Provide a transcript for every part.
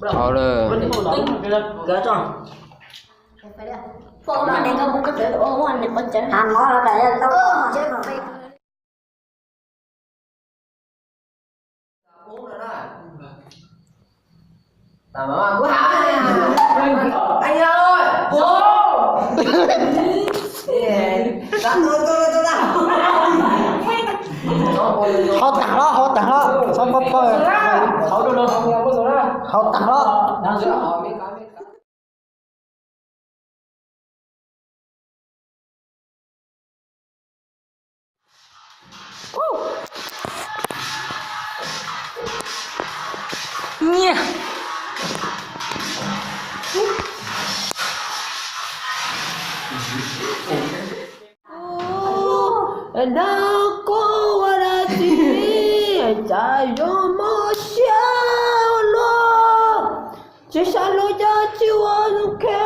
Thov lawm. Haus taag los, haus taag los, txhob pab pawg. Haus taag los. Nyiaj. Dag koj ua dab tsi, cas yuav mob siab ua luaj, tsis sab lub cas tsis ua zoo khe.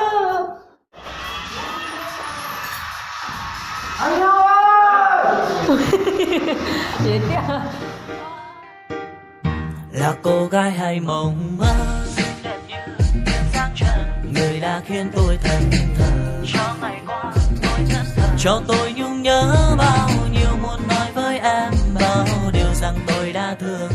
Là cô gái hay mộng mơ, người đã khiến tôi thẫn thờ. Cho tôi nhung nhớ bao nhiêu, muốn nói với em bao điều rằng tôi đã thương